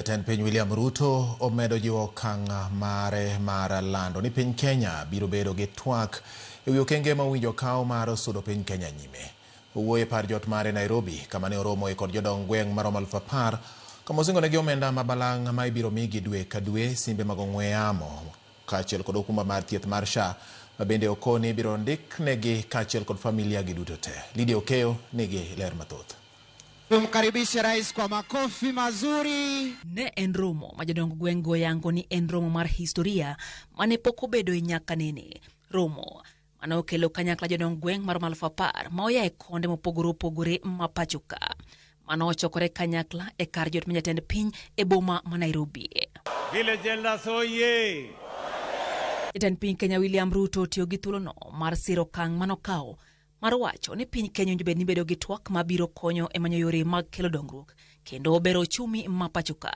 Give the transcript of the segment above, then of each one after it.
Jatend piny William Ruto omedo jiwo okang' mare mar lando ni piny Kenya biro bedo gi twak ewi okenge ma owinjo okaw mar sudo piny Kenya nyime. Owuoyo e par jot mare Nairobi kama ne oromoe kod jodong gweng' maromo 10,000 kama osingonegi omenda ma balang' ma ibiro migi dwe ka dwe, simbe mag ong'we yamo kaachiel kod okumba mar thieth mar SHA ma bende okoni ibiro ndiknegi kaachiel kod familia gi duto te. Lydia Okeyo nigi ler mathoth. Tumkaribishe rais kwa makofi mazuri. Ne en romo ma jodong gweng' go yango ni en romo mar historia mane pok obedoe nyaka nene. Romo mane okelo kanyakla jodong gweng' maromo 10,000 ma oya e konde mopogore opogore ma pacho ka. Mano ochokore kanyakla e kar jot ma jatend piny e boma ma Nairobi. Village elders oye! Jatend piny Kenya William Ruto otiyo gi thuolono mar siro okang' manokawo mar wacho ni piny Kenya owinjo bed ni bedo gi twak mabiro konyo e manyo yore mag kelo dongruok kendo bero ochumi ma pacho ka.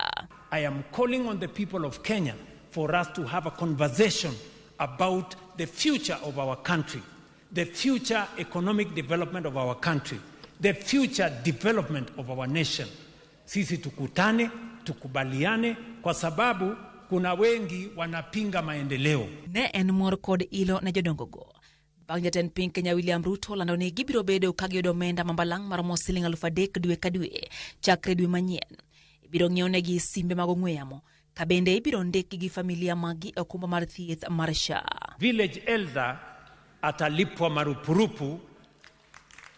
I am calling on the people of Kenya for us to have a conversation about the future of our country, the future economic development of our country, the future development of our nation. Sisi tukutane, tukubaliane kwa sababu kuna wengi wanapinga maendeleo. Ne en mor kod ilo ne jodongogo bang' jatend piny Kenya William Ruto lando ni gibiro bedo ka giyudo omenda ma balang' maromo siling 3,000 dwe ka dwe chakre dwe manyien. Ibiro ng'iewnegi simbe mag ong'we yamo ka bende ibiro ndikgi gi familia maggi e okumba mar thieth mar SHA. Village elder atalipwa marupurupu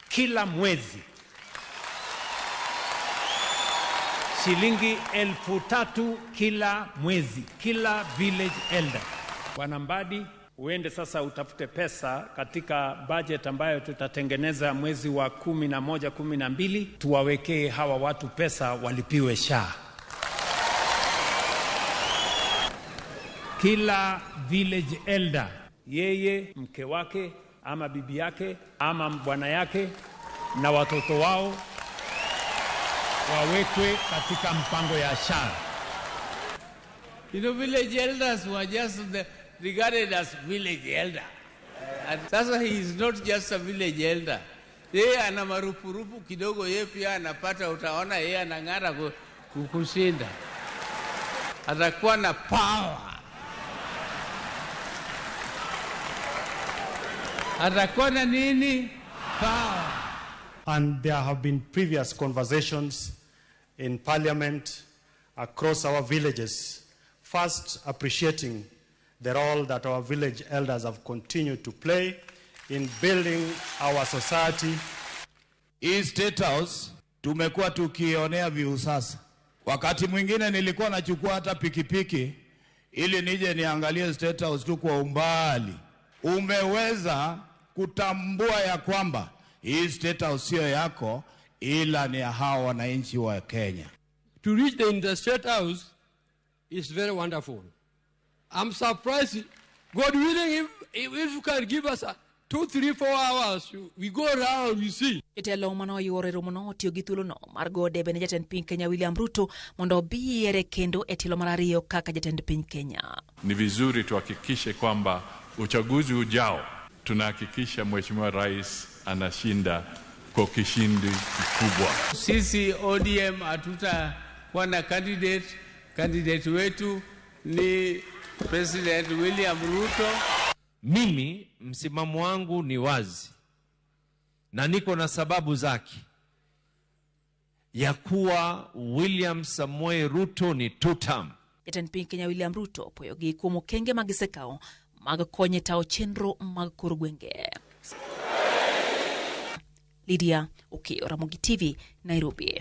kila mwezi shilingi 3,000 kila mwezi, kila village elder. Bwana Mbadi, uende sasa utafute pesa katika budget ambayo tutatengeneza mwezi wa 11, 12, tuwawekee hawa watu pesa walipiwe SHA. Kila village elder, yeye, mke wake ama bibi yake ama bwana yake na watoto wao wawekwe katika mpango ya SHA. Village elders were just regarded as village elder. And sasa he is not just a village elder. Yeye ana marupurupu kidogo, yeye pia anapata, utaona yeye anang'ara kukushinda. Atakuwa na power. Atakuwa na nini? Power. And there have been previous conversations in parliament across our villages, first appreciating the role that our village elders have continued to play in building our society. Hii State House tumekuwa tukionea viusasa. Wakati mwingine nilikuwa nachukua hata pikipiki ili nije niangalie State House tu kwa umbali. Umeweza kutambua ya kwamba hii State House sio yako, ila ni ya hawa wananchi wa Kenya. To reach the State House is very wonderful. I'm surprised, God willing, if you can give us a 2, 3, 4 hours, we go around, we see. Jotelo mane oyuoro e romono otiyo gi thuolono mar go debe ne jatend piny Kenya William Ruto mondo obi yiere kendo e tielo mar ariyo kaka jatend piny Kenya. Ni vizuri tuhakikishe kwamba uchaguzi ujao tunahakikisha Mheshimiwa Rais anashinda kwa kishindi kikubwa. Sisi ODM hatutakuwa na candidate. Candidate wetu ni President William Ruto. Mimi msimamo wangu ni wazi na niko na sababu zake ya kuwa William Samoei Ruto ni two term. Jatend piny Kenya William Ruto opuoyogi kuom okenge ma gisekawo mag konyo e tayo chenro mag kor gwenge. Lydia Okeyo, Ramogi TV, Nairobi.